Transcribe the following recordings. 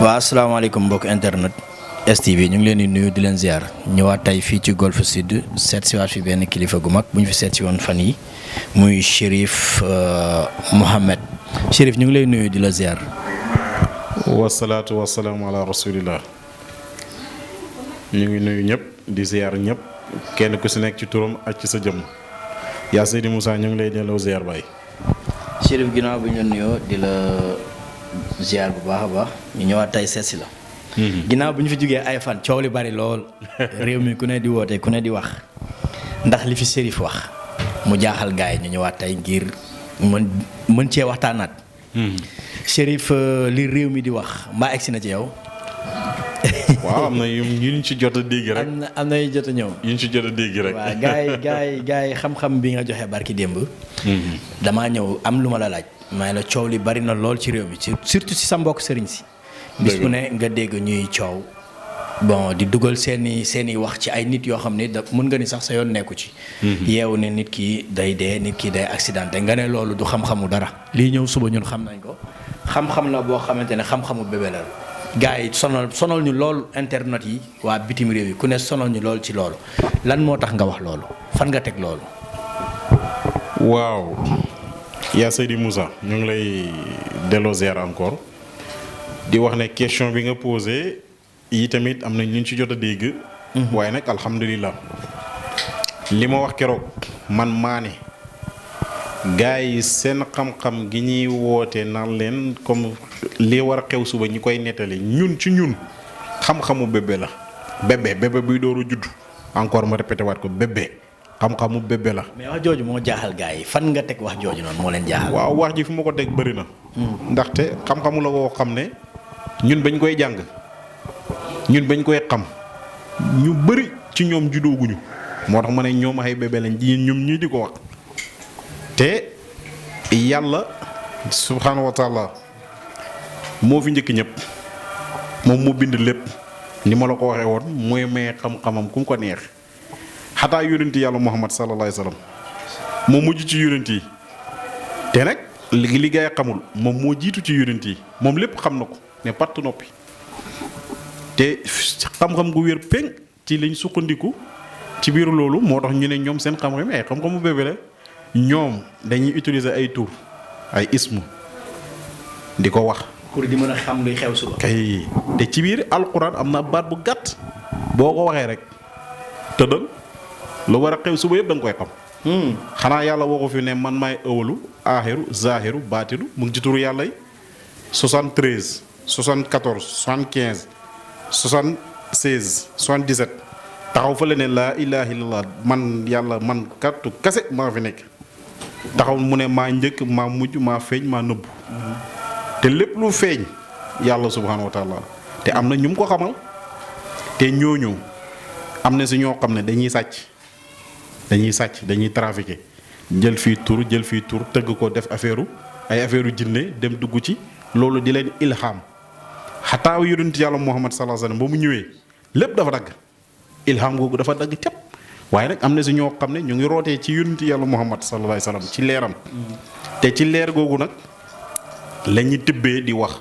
waa asalaamaaleykum mbokk internet STV ñu ngi leen di nuyu di leen ziar ñëwaat tey fii ci Golf Sud seet si waat fi benn kilifa gu mag bu ñu fi seet si woon fan yi muy Cherif Mohamed Cherif ñu ngi lay nuyu di la ziar. wasalaatu wasalaamu ala rasulillah. ñu ngi nuyu ñëpp di ziar ñëpp kenn ku si nekk ci turam ak ci sa jëmm yaa Seydi Moussa ñu ngi lay delloo ziar baay. Cherif ginnaaw bi ñu nuyoo di la ziar bu baax a baax ñu ñëwaat tey seet si la. ginnaaw bi ñu fi jógee ay fan coow li bari lool réew mi ku ne di woote ku ne di wax ndax li fi Cherif wax mu jaaxal gars yi ñu ñëwaat tey ngir mën cee waxtaanaat. Cherif li réew mi di wax mbaa egsi na ci yow. waaw am na yu ñu ci jot a dégg rek. am na yu jot a ñëw. yu ñu ci jot a dégg rek. waaw gars yi xam-xam bi nga joxe barki démb. damaa ñëw am lu ma la laaj. maa la coow li bari na lool ci réew mi surtout si sa mbokk sëriñ si. bis bu ne nga dégg ñuy coow. bon di dugal seeni wax ci ay nit yoo xam ne mën nga ni sax sa yoon nekku ci. yeewu ne nit ki day dee nit ki day accidenté nga ne loolu du xam-xamu dara. lii ñëw suba ñun xam nañ ko xam-xam la boo xamante ne xam-xamu bébé la. gars yi sonal ñu lool internet yi waa bitim réew yi ku ne sonal ñu lool ci loolu lan moo tax nga wax loolu fan nga teg loolu. waaw yaa Seydi Moussa ñu ngi lay delloo ziar encore di wax ne question bi nga posé yi tamit am nañ ñu ci jot a dégg. waaye nag alhamdulilah li ma wax keroog man maa ne gars yi seen xam-xam gi ñuy woote naan leen comme li war a xew suba ñi koy nettali ñun ci ñun xam-xamu bébé la bébé buy dooru judd encore ma répété waat ko bébé xam-xamu bébé la. mais wax jooju moo jaaxal gars yi fan nga teg wax jooju noonu moo leen jaaxal. waaw wax ji fu ma ko teg bëri na. ndaxte xam-xamu la woo xam ne ñun bañ koy jàng ñun bañ koy xam ñu bëri ci ñoom juddooguñu moo tax ma ne ñoom ay bébé lañ ñoom ñii di ko wax. te yàlla subhaanahu wa taala moo fi njëkk ñëpp moom moo bind lépp ni ma la ko waxee woon mooy may xam-xamam ku mu ko neex xataa yonent yàlla muhammad sallallahu alayhi wa sallam moo mujj ci yonent yi te nag li gaay xamul moom moo jiitu ci yonent yi moom lépp xam na ko ne patt noppi te xam-xam gu wér péng ci lañ sukkandiku ci biir loolu moo tax ñu ne ñoom seen xam-xam ay xam-xamu bébé la ñoom dañuy utiliser ay tur ay ismu di ko wax. pour di mën a xam luy xew suba. kay te ci biir alquran am na baat bu gàtt boo ko waxee rek tëddal lu war a xew suba yëpp da nga koy xam. xanaa yàlla waxu fi ne man maay ëwalu aaxiru zaahiru baatinu mu ngi ci turu yàlla yi 73 74 75 76 77 taxaw fa la ne laa ilaaha illallah man yàlla man kattu kase maa fi nekk. taxaw mu ne maa njëkk maa mujj maa feeñ maa nëbbu te lépp lu feeñ yàlla subhaanahu wa taala te am na ñu mu ko xamal te ñooñu am na si ñoo xam ne dañuy sàcc dañuy trafiqué jël fii tur tëgg ko def ay affaire jinne dem dugg ci loolu di leen ilham xataa yonent yàlla muhammad sallallahu alayhi wasallam ba mu ñëwee lépp dafa dagg ilham googu dafa dagg cap waaye nag am na si ñoo xam ne ñu ngi rootee ci yonent yàlla muhammad sallallahu alayhi wasallam ci leeram te ci leer googu nag la ñuy tibbee di wax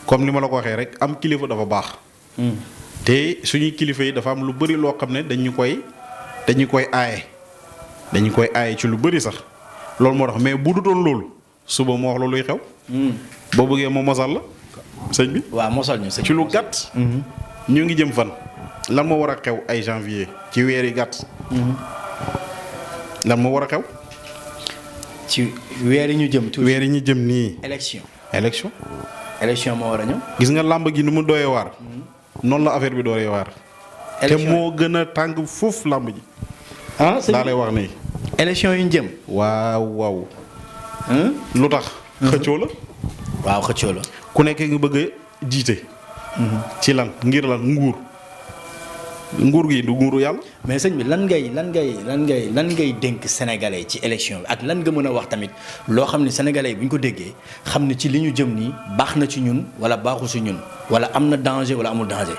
comme li ma la ko waxee rek am kilifa dafa baax. te suñuy kilifa yi dafa am lu bëri loo xam ne dañu koy aaye dañu koy aaye ci lu bëri sax loolu moo tax mais bu du doon loolu suba moo wax la luy xew. boo bëggee moo mosal la sëñ bi. waaw mosal ñu sëñ ci lu gàtt. ñu ngi jëm fan. lan moo war a xew ay janvier ci weer yi gàtt. lan moo war a xew. ci weer yi ñu jëm. weer yi ñu jëm nii. élection moo war a ñëw. gis nga làmb gi ni mu doyee waar. noonu la affaire bi doyee waar. te moo gën a tàng foofu làmb ji. daa lay wax nii. élection yi ñu jëm. waaw. lu tax. xëccoo la. waaw xëccoo la. ku nekk nga bëgg a jiite. ci lan ngir lan nguur gi du nguuru yàlla. mais sëñ bi lan ngay dénk sénégalais ci élection bi ak lan nga mën a wax tamit loo xam ne sénégalais yi bu ñu ko déggee xam ne ci li ñu jëm nii baax na ci ñun wala baaxu ci ñun wala am na danger wala amul danger.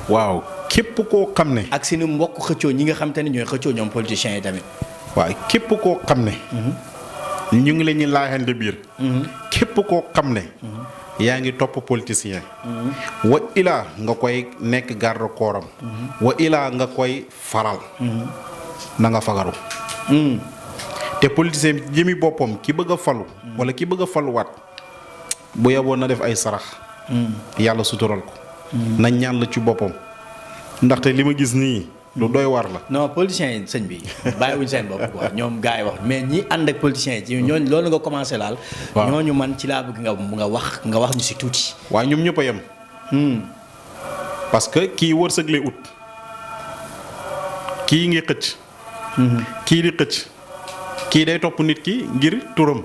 waaw képp koo xam ne. ak seeni mbokk xëccoo ñi nga xam te ne ñooy xëccoo ñoom politiciens yi tamit. waaw képp koo xam ne. ñu ngi leen ñu laaxante biir. képp koo xam ne. yaa ngi topp politicien. wa ilaa nga koy nekk garde corps am. wa ilaa nga koy faral. na nga fagaru. te politicien bi jëmi boppam ki bëgg a falu. wala ki bëgg a faluwaat bu yeboon na def ay sarax. yàlla sutural ko. na ñaan la ci boppam. ndaxte li ma gis nii. lu doy war la. non politiciens yi sëñ bi bàyyiwuñ seen bopp quoi ñoom gars yi wax mais ñi ànd ak politiciens yi ci ñooñu loolu nga commencé laal. waaw ñooñu man ci laa bëgg nga wax ñu si tuuti. waaye ñoom ñëpp a yem. parce que kii wërsëg lay ut. kii ngi xëcc. kii di xëcc. kii day topp nit ki ngir turam.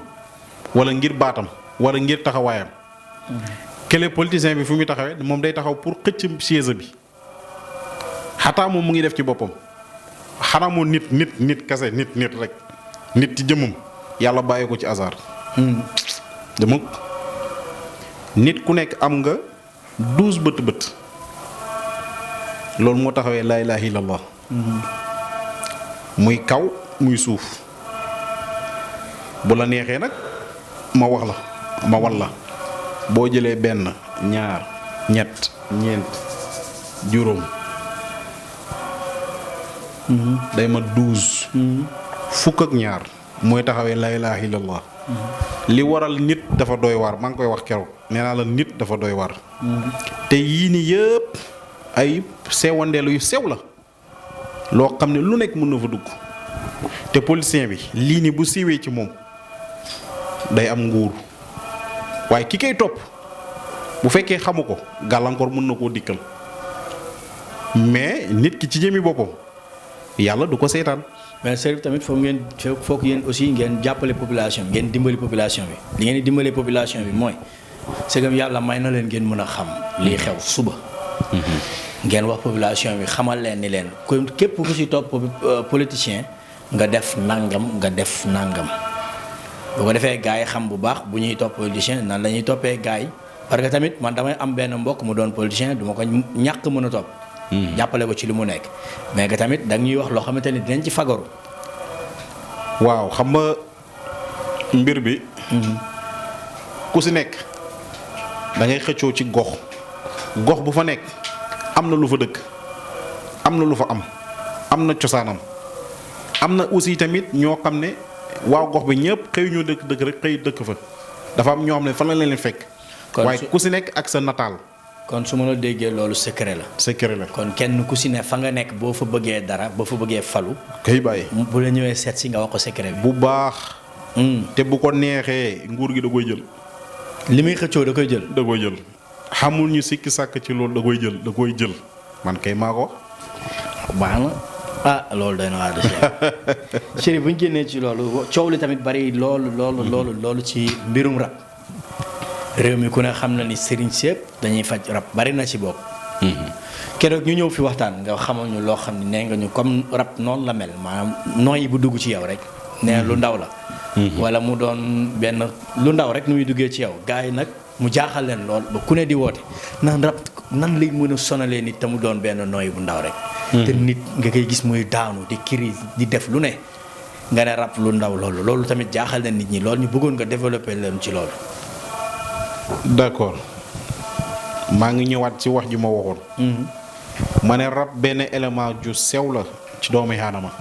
wala ngir baatam. wala ngir taxawaayam. kële politicien bi fu muy taxawee moom day taxaw pour xëcc siège bi. xataa moom mu ngi def ci boppam xanaa moom nit kase nit rek nit ci jëmmam yàlla bàyyi ko ci hasard. dama nit ku nekk am nga 12 bët loolu moo taxawee laa ilaaha illallah. muy kaw muy suuf bu la neexee nag ma wax la ma wan la boo jëlee benn ñaar ñett ñeent juróom. day ma 12. fukk ak ñaar mooy taxawee laa ilaaha illallah. li waral nit dafa doy waar maa ngi koy wax keroog nee naa la nit dafa doy waar. te yii nii yëpp ay sewandeelu yu sew la loo xam ne lu nekk mën na fa dugg te politicien bi lii nii bu siiwee ci moom day am nguur waaye ki koy topp bu fekkee xamu ko gàllankoor mën na koo dikkal mais nit ki ci jëmi boppam. yàlla du ko seetaan. mais Cherif tamit foog yéen aussi ngeen jàppale population bi ngeen dimbali population bi li ngeen di dimbalee population bi mooy c'est que yàlla may na leen ngeen mën a xam lii xew suba. ngeen wax population bi xamal leen ni leen képp ku ci topp politicien nga def nangam nga def nangam bu ko defee gars yi xam bu baax bu ñuy topp politicien nan la ñuy toppee gars yi parce que tamit man damay am benn mbokk mu doon politicien du ma ko ñàkk mën a topp. jàppale ko ci li mu nekk mais que tamit da ñuy wax loo xamante ni dinañ ci fagaru. waaw xam nga mbir bi. ku si nekk da ngay xëccoo ci gox bu fa nekk am na lu fa dëkk am na lu fa am na cosaanam am na aussi tamit ñoo xam ne waaw gox bi ñëpp xëy ñoo dëkk rek xëy dëkk fa dafa am ñoo xam ne fan la leen fekk. waaye ku si nekk ak sa nataal. kon su ma la déggee loolu secret la. secret la kon kenn ku si ne fa nga nekk boo fa bëggee dara boo fa bëggee falu. kay bàyyi. bu la ñëwee seet si nga wax ko secret bi. bu baax. te bu ko neexee nguur gi da koy jël. li muy xëccoo da koy jël. da koy jël xamul ñu sikki sàkk ci loolu da koy jël man kay maa ko. baax na loolu doy na waa de Cherif bu ñu génnee ci loolu coow li tamit bari loolu ci mbirum rab. réew mi ku ne xam na ni sëriñ sépp dañuy faj rab bari na ci bopp. keroog ñu ñëw fi waxtaan nga xamal ñu loo xam ne nee nga ñu comme rab noonu la mel maanaam nooyi bu dugg ci yow rek. nee lu ndaw la. wala mu doon benn lu ndaw rek nu muy duggee ci yow gars yi nag mu jaaxal leen lool ba ku ne di woote naan rab nan lay mën a sonalee nit te mu doon benn nooyi bu ndaw rek. te nit nga koy gis muy daanu di crise di def lu ne nga ne rab lu ndaw loolu tamit jaaxal na nit ñi loolu ñu bëggoon nga développer leen ci loolu. d'accord maa ngi ñëwaat ci wax ji ma waxoon. ma ne rab benn élément ju sew la ci doomu aadama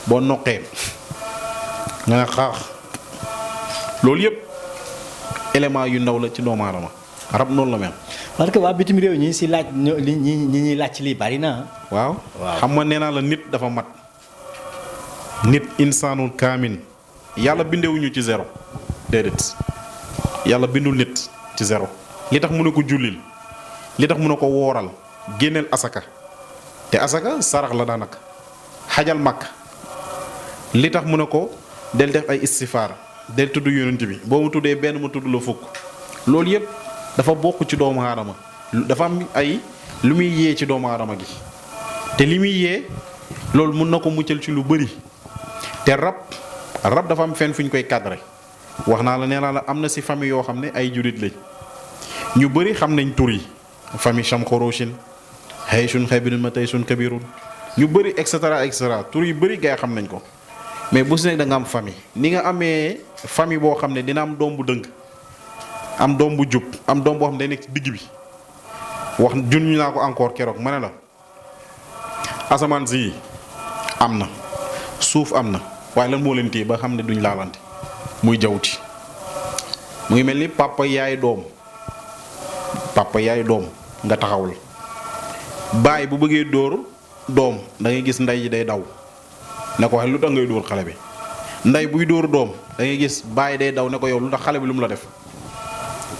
boo noqee nga ne xaax loolu yëpp élément yu ndaw la ci doomu aadama rab noonu la mel. parce que waa bitim réew ñi si laaj ñi ñuy laaj ci lii bari na. waaw xam nga nee naa la nit dafa mat nit insaanul kaamin yàlla bindewuñu ci zéro déedéet. yàlla bindul nit ci zéro li tax mu ne ko jullil li tax mu ne ko wooral génneel asaka te asaka sarax la daanaka xajal màkk li tax mu ne ko del def ay istifaar del tudd yonent bi boo mu tuddee benn mu tudd la fukk loolu yëpp dafa bokk ci doomu aadama dafa am ay lu muy yee ci doomu aadama gi te li muy yee loolu mun na ko muccal ci lu bëri te rab dafa am fenn fu ñu koy cadré wax naa la nee naa la am na si famille yoo xam ne ay jurit lañ ñu bëri xam nañ tur yi famille Chamkhorochin Hayshun Khabirun Matayshun Kabirun ñu bëri et cetera tur yu bëri gaa yi xam nañ ko mais bu si nekk da nga am famille ni nga amee famille boo xam ne dina am doom bu dëng am doom bu jub am doom boo xam ne day nekk ci digg bi wax junñu naa ko encore keroog ma ne la asamaan si am na suuf am na waaye lan moo leen téye ba xam ne duñ laalante muy jawti mu ngi mel ni papa yaay doom nga taxaw la baay bu bëggee dóor doom da ngay gis ndey ji day daw ne ko waxee lu tax ngay dóor xale bi ndey buy dóor doom da ngay gis baay day daw ne ko yow lu tax xale bi lu mu la def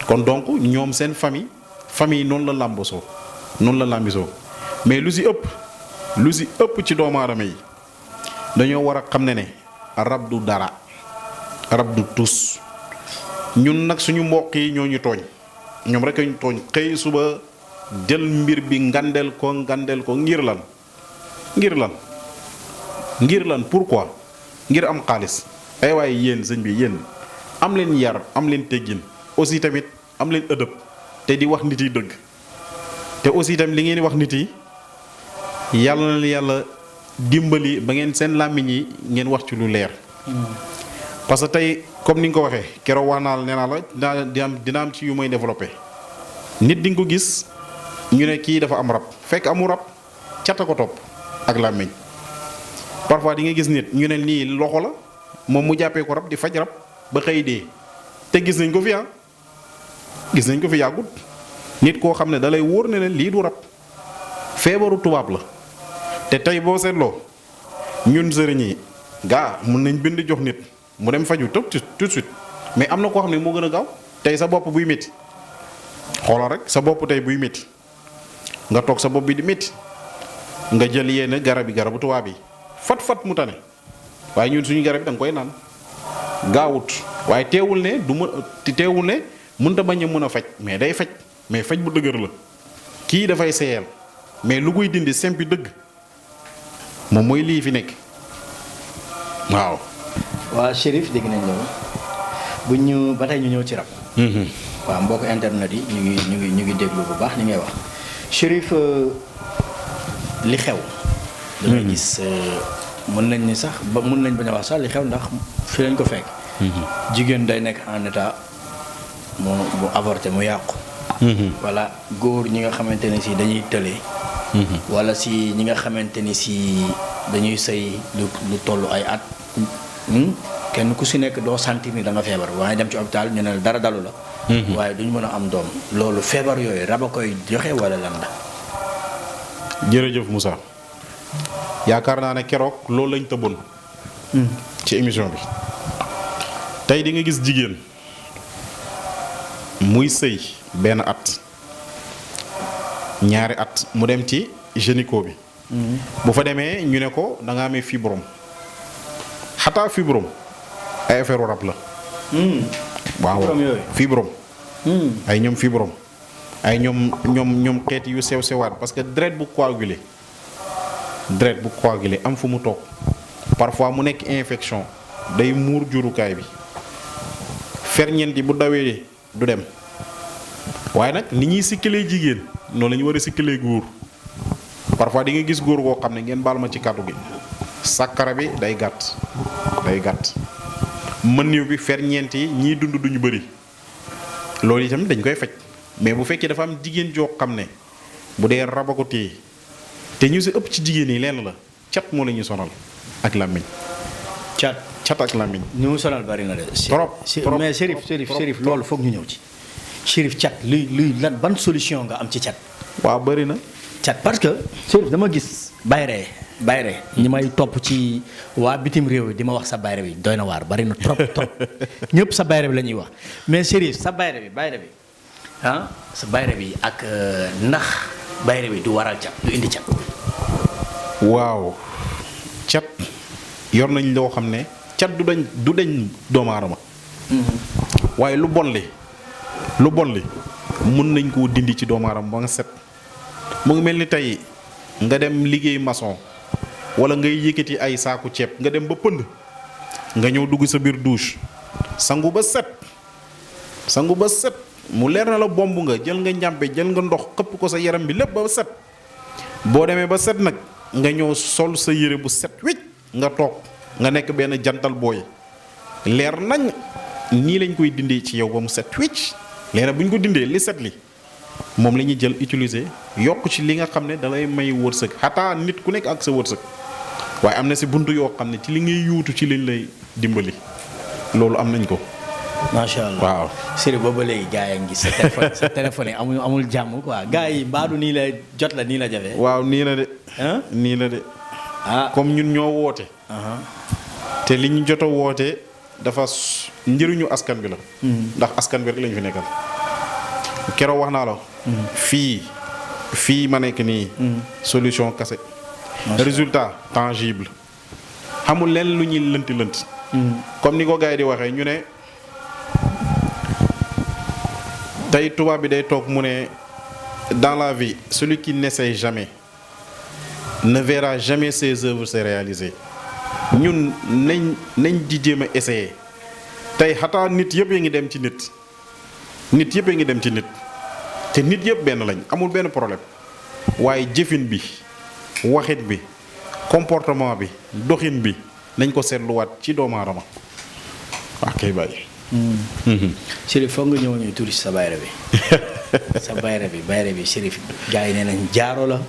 kon donc ñoom seen famille noonu la làmbosoo noonu la làmbisoo mais lu si ëpp ci doomu aadama yi dañoo war a xam ne rab du dara rab du tus ñun nag suñu mbokk yi ñoo ñu tooñ ñoom rek ñu tooñ xëy suba jël mbir bi ngandel ko ngir lan pourquoi ngir am xaalis ay waaye yéen sëñ bi yéen am leen yar am leen teggin aussi tamit am leen ëdëb te di wax nit yi dëgg te aussi tamit li ngeen di wax nit yi yàlla na yàlla dimbali ba ngeen seen làmmiñ yi ngeen wax ci lu leer parce que tey comme ni nga ko waxee keroog wax naa la nee naa la dina am ci yu may développé nit di nga ko gis ñu ne kii dafa am rab fekk amul rab cat a ko topp ak làmmiñ parfois di nga gis nit ñu ne nii loxo la moom mu jàppee ko rab di faj rab ba xëy dee te gis nañ ko fi yàggut nit koo xam ne da lay wóor ne lii du rab feebaru tubaab la te tey boo seetloo ñun sëriñ yi gaa mun nañ bind jox nit mu dem faju tout de suite mais am na koo xam ne moo gën a gaaw tey sa bopp buy métti xoolal rek sa bopp tey buy métti nga toog sa bopp bi di métti nga jël yenn garabu tubaab yi fat mu tane waaye ñun suñu garab yi da nga koy naan gaawut waaye teewul ne mënta bañ a mën a faj mais day faj mais faj bu dëgër la kii dafay seeyal mais lu koy dindi simpi dëgg moom mooy lii fi nekk waaw. waa Chérif dégg nañ loolu bu ñu ba tey ñu ñëw ci rab. waaw mbokk internet yi ñu ngi déglu bu baax li ngay wax Chérif li xew. damay gis mën nañ ni sax ba mën nañ bañ a wax sax li xew ndax fi lañ ko fekk. jigéen day nekk en état mu avorté mu yàqu. wala góor ñi nga xamante ne si dañuy tële. wala si ñi nga xamante ni si dañuy sëy lu toll ay at. kenn ku si nekk doo sentir ni da nga feebar waaye dem ci hôpital ñu ne la dara dalu la. waaye duñ mën a am doom loolu feebar yooyu rab a koy joxe wala lan la. jërëjëf Moussa yaakaar naa ne keroog loolu lañ tëboon. ci émission bi tey di nga gis jigéen muy sëy benn at ñaari at mu dem ci gynéco bi. bu fa demee ñu ne ko da nga amee fibrome xataa fibrome ay affaire rab la. waaw fibrome ay ñoom fibrome ay ñoom xeeti yu sew sewaat parce que deret bu coagulé am fu mu toog parfois mu nekk infection day muur jurukaay bi ferñeent yi bu dawee du dem waaye nag ni ñuy sikkalee jigéen noonu la ñu war a sikkalee góor parfois di nga gis góor goo xam ne ngeen baal ma ci kàddu gi sàkkara bi day gàtt mën niw bi ferñeent yi ñiy dund duñu bëri loolu itam dañ koy faj mais bu fekkee dafa am jigéen joo xam ne bu dee raba ko téye te ñu si ëpp ci jigéen yi lenn la cat moo la ñuy sonal ak làmmiñ cat ak làmmiñ ñu mu sonal bari na de. trop mais Chérif loolu foog ñu ñëw ci. Chérif cat luy lan ban solution nga am ci cat. waaw bari na. cat parce que Chérif dama gis bayre ñi may topp ci waa bitim réew yi di ma wax sa bayre bi doy na waar bari na trop ñëpp sa bayre bi la ñuy wax mais Chérif sa bayre bi sa bayre bi ak ndax bayre bi du waral cat du indi cat. waaw cat yor nañ loo xam ne cat du dañ doomu aadama. waaye lu bon li mën nañ koo dindi ci doomu aadama ba nga set mu ngi mel ni tey nga dem liggéey maçon wala ngay yëkkati ay saaku ceeb nga dem ba pënd nga ñëw dugg sa biir douche sangu ba set mu leer na la bomb nga jël nga njàmpe jël nga ndox xëpp ko sa yaram bi lépp ba set boo demee ba set nag nga ñëw sol sa yére bu set wicc nga toog nga nekk benn jantal booy leer nañ nii lañ koy dindee ci yow ba mu set wicc léegi nag bu ñu ko dindee li set li moom la ñuy jël utiliser yokk ci li nga xam ne da lay may wërsëg xataa nit ku nekk ak sa wërsëg waaye am na si buntu yoo xam ne ci li ngay yuutu ci liñ lay dimbali loolu am nañ ko. macha allah waaw. Serigne booba léegi gars yi ngi sa téléphone yi amul jàmm quoi gars yi mbaadu nii la jot la nii la jafe. waaw nii la de. ah nii la de. ah comme ñun ñoo woote. te li ñu jot a woote dafa njëriñu askan bi la. ndax askan bi rek lañu fi nekkal. keroog wax naa la. fii ma nekk nii. solution kase. résultat tangible. xamul leen lu ñuy lënt. comme ni ko gars yi di waxee ñu ne tey tubaab bi day toog mu ne dans la vie celui qui n'essaie jamais ne verra jamais ses œuvres se réaliser ñun nañ di jéem a essayer tey xataa nit yëpp a ngi dem ci nit yëpp a ngi dem ci nit te nit yëpp benn lañ amul benn problème waaye jëfin bi waxit bi comportement bi doxin bi nañ ko seetluwaat ci doomu aadama waa kay bàyyi. Chérif foog nga ñëw ñuy touriste sa bayre bi sa bayre bi Chérif gars yi nee nañ jaaro la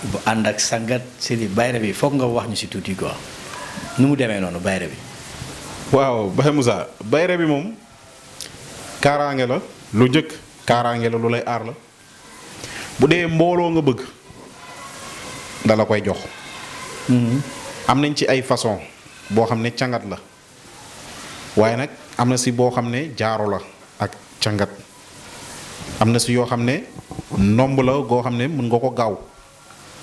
bu ànd ak sangat Chérif bayre bi foog nga wax ñu si tuuti quoi nu mu demee noonu bayre bi. waaw Baye Moussa bayre bi moom kaaraange la lu njëkk kaaraange la lu lay aar la bu dee mbooloo nga bëgg dala koy jox. am nañ ci ay façon boo xam ne cangat la waaye nag am na si boo xam ne jaaro la ak cangat am na si yoo xam ne ndomb la goo xam ne mën nga ko gaaw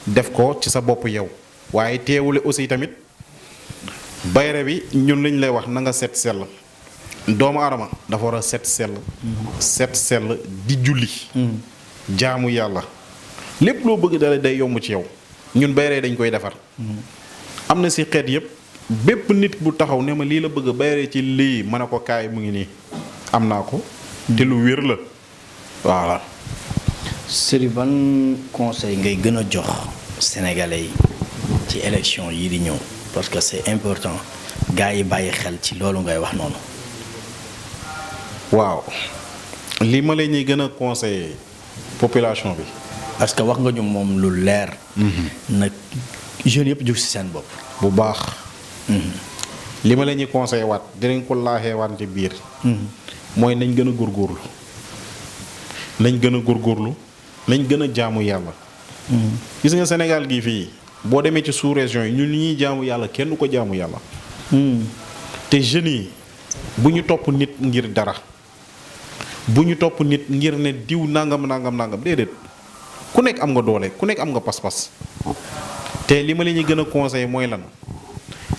def ko ci sa bopp yow waaye teewule aussi tamit bayre bi ñun lañ lay wax na nga set sell doomu aadama dafa war a set sell di julli jaamu yàlla lépp loo bëgg dala day yomb ci yow ñun bayre dañ koy defar am na si xeet yëpp bépp nit bu taxaw ne ma lii la bëgg bayre ci lii mën a ko kaay mu ngi nii am naa ko te lu wér la voilà. Serigne ban conseil ngay gën a jox sénégalais yi ci élection yi di ñëw parce que c'est important gars yi bàyyi xel ci loolu ngay wax noonu. waaw li ma la ñuy gën a conseiller population bi. parce que wax nga ñu moom lu leer. nag jeunes yëpp jóg ci seen bopp. bu baax. li ma la ñuy conseillé waat dinañ ko laaxee waat ci biir. mooy nañ gën a góorgóorlu. nañ gën a góorgóorlu nañ gën a jaamu yàlla. gis nga Sénégal gii fii boo demee ci sous-région yi ñun ñuy jaamu yàlla kenn du ko jaamu yàlla. te jeunes yi bu ñu topp nit ngir dara bu ñu topp nit ngir ne diw nangam déedéet ku nekk am nga doole ku nekk am nga pas-pas. te li ma leen gën a conseillé mooy lan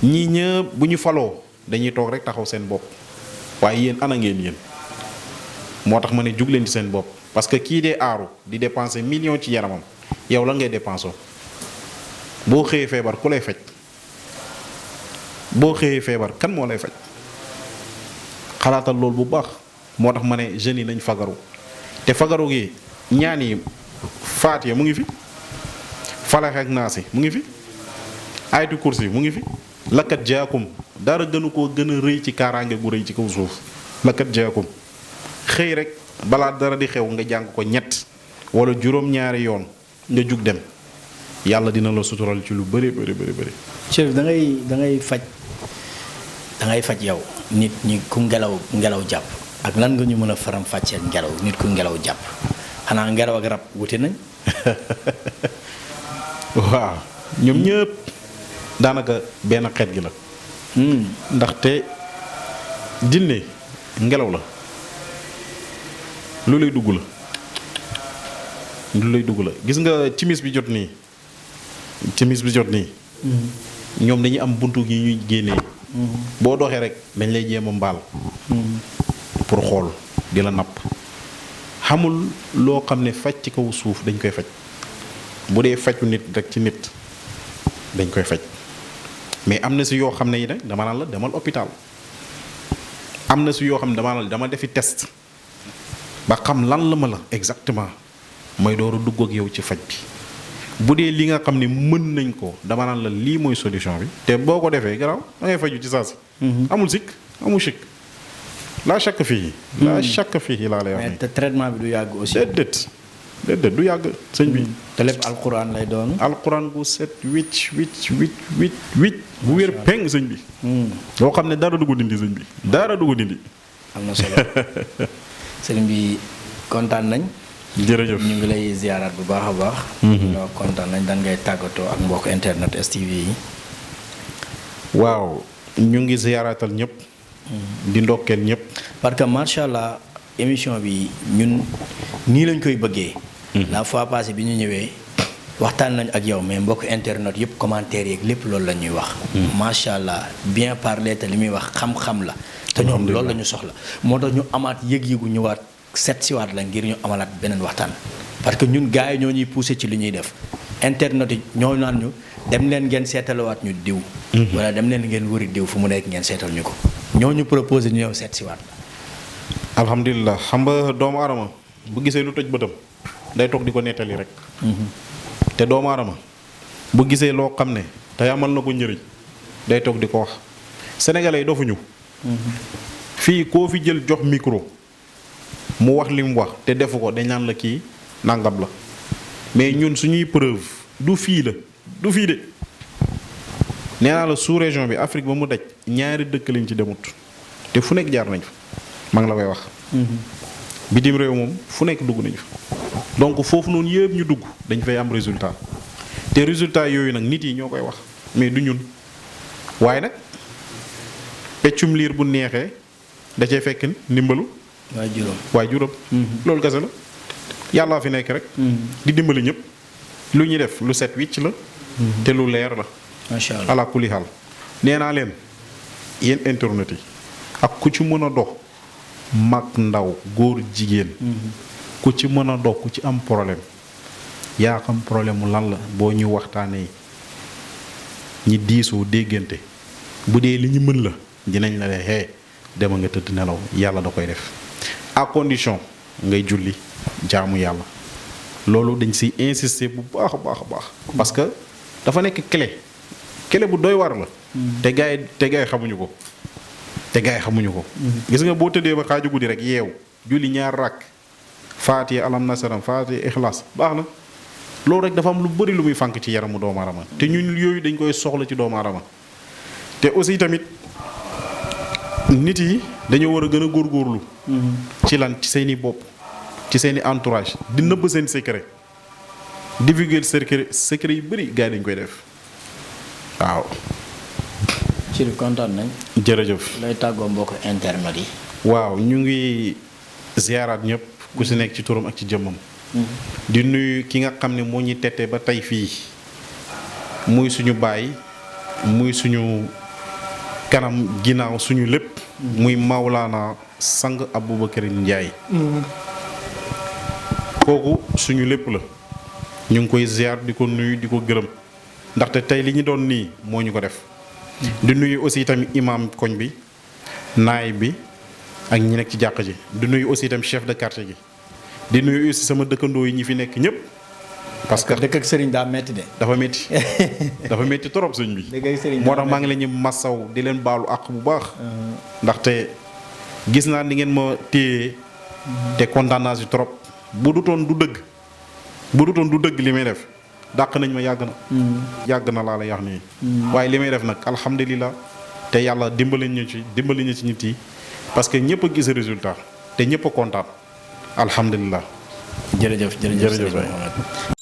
ñii ñëpp bu ñu faloo dañuy toog rek taxaw seen bopp waaye yéen ana ngeen yéen moo tax ma ne jug leen ci seen bopp parce que kii dee aaru di dépenser million ci yaramam yow la ngay dépensé boo xëyee feebar ku lay faj boo xëyee feebar kan moo lay faj xalaatal loolu bu baax moo tax ma ne jeunes yi nañ fagaru te fagaru gi ñaan yi faatiya mu ngi fi. falax ak naasi mu ngi fi aytu kursi mu ngi fi lakkat jaakum dara gënu koo gën a rëy ci kaaraange gu rëy ci kaw suuf lakkat jaakum xëy rek balaa dara di xew nga jàng ko ñett wala juróom-ñaari yoon nga jug dem yàlla dina la sutural ci lu bëri. Chérif da ngay faj yow nit ñi ku ngelaw jàpp ak lan nga ñu mën a faram fàcceel ngelaw nit ku ngelaw jàpp xanaa ngelaw ak rab wuti nañ. waaw ñoom ñëpp daanaka benn xeet gi la. ndaxte jinne ngelaw la lu lay dugg la gis nga timis bi jot nii ñoom dañuy am buntu gi ñuy génnee. boo doxee rek dañ lay jéem a mbaal. pour xool di la napp xamul loo xam ne faj ci kaw suuf dañ koy faj. bu dee faju nit rek ci nit dañ koy faj mais am na si yoo xam ne yi nag dama naan la demal hôpital am na si yoo xam ne dama naan la dama defi test ba xam lan la ma la exactement mooy door a dugg ak yow ci faj bi bu dee li nga xam ne mën nañ ko dama naan la lii mooy solution bi te boo ko defee garaaw da ngay faju ci saa si. amul sikk amul sikk laa chaque fii. laa chaque fii laa lay wax mais nii. te traitement bi du yàgg aussi. déedéet du yàgg sëñ bi. te lépp alquran lay doon. alquran bu set wicc bu wér peng sëñ bi. loo xam ne dara du ko dindi sëñ bi dara du ko dindi. am na solo sëriñ bi kontaan nañ. jërëjëf ñu ngi lay ziaraat bu baax a baax. loo kontaan nañ dan ngay tàggatoo ak mbokk internet STV yi. waaw ñu ngi ziaraatal ñëpp. di ndokkeel ñëpp. parce que macha allah émission bi ñun nii lañ koy bëggee. la fois passée bi ñu ñëwee waxtaan nañ ak yow mais mbokk internet yëpp commentaire yeeg lépp loolu la ñuy wax. macha allah bien parler te li muy wax xam-xam la. te ñoom loolu la ñu soxla moo tax ñu amaat yëg-yëgu ñëwaat set siwaat la ngir ñu amalaat beneen waxtaan. parce que ñun gars yi ñoo ñuy poussé ci li ñuy def internet yi ñoo naan ñu dem leen ngeen seetalawaat ñu diw. wala dem leen ngeen wëri diw fu mu nekk ngeen seetal ñu ko. ñoo ñu proposé ñu ñëw seet siwaat la. alhamdulilah xam nga doomu aadama bu gisee lu tëj bëtam day toog di ko nettali rek. te doomu aadama bu gisee loo xam ne te amal na ko njëriñ day toog di ko wax sénégalais yi dofuñu. fii koo fi jël jox micro mu wax li mu wax te defu ko dañ naan la kii nangam la mais ñun suñuy preuve du fii la du fii de nee naa la sous région bi Afrique ba mu daj ñaari dëkk lañ ci demut te fu nekk jaar nañ fa maa ngi la koy wax. bitim réew moom fu nekk dugg nañu fa donc foofu noonu yëpp ñu dugg dañ fay am résultat te résultat yooyu nag nit yi ñoo koy wax mais du ñun waaye nag peccum liir bu neexee da cee fekk ndimbalu. waaye juróom. loolu kese la yàllaa fi nekk rek. di dimbali ñëpp lu ñuy def lu set wicc la. te lu leer la. macha allah ala kulli xaal nee naa leen yéen internet yi ak ku ci mën a dox mag ndaw góor jigéen. ku ci mën a dox ku ci am problème yaa xam problème mu lan la boo ñu waxtaanee ñi diisoo déggante bu dee li ñu mën la dinañ la ne hey dema nga tëdd nelaw yàlla da koy def à condition ngay julli jaamu yàlla loolu dañ siy insister bu baax a baax a baax. parce que dafa nekk clé bu doy war la. te gars yi xamuñu ko. gis nga boo tëddee ba xaaju guddi rek yeew julli ñaar rakk faatiha alam nasaram faatiha ixlaas baax na loolu rek dafa am lu bëri lu muy fànk ci yaramu doomu aadama te ñun yooyu dañ koy soxla ci doomu aadama te aussi tamit nit yi dañoo war a gën a góorgóorlu. ci lan ci seeni bopp ci seeni entourage di nëbb seen secret divulguer secret yu bëri gars yi dañ koy def waaw. ci li kontaan nañ. jërëjëf. lay tàggoo mbokk internet yi. waaw ñu ngi ziaraat ñëpp ku si nekk ci turam ak ci jëmmam. di nuyu ki nga xam ne moo ñuy tette ba tey fii muy suñu baay muy suñu kanam ginnaaw suñu lépp. muy Maulana Sang Aboubacar Ndiaye. kooku suñu lépp la. ñu ngi koy ziar di ko nuyu di ko gërëm ndaxte tey li ñu doon nii moo ñu ko def. di nuyu aussi tamit imam koñ bi naay bi ak ñi nekk ci jàq ji di nuyu aussi tamit chef de quartier gi di nuyu aussi sama dëkkandoo yi ñi fi nekk ñëpp. parce que dëkk ak sëriñ daa metti de. dafa métti dafa métti trop sëñ bi. dëkk ak sëriñ moo tax maa ngi leen ñu massaw di leen baalu àq bu baax. ndaxte gis naa ni ngeen ma téye te kontaan naa si trop bu dutoon du dëgg li may def. dàq nañ ma yàgg na laa la yax nii waaye li may def nag alhamdulilah te yàlla dimbali ñu ci nit yi parce que ñëpp a gis résultat te ñëpp a kontaan alhamdulilah. jërëjëf Mohamed.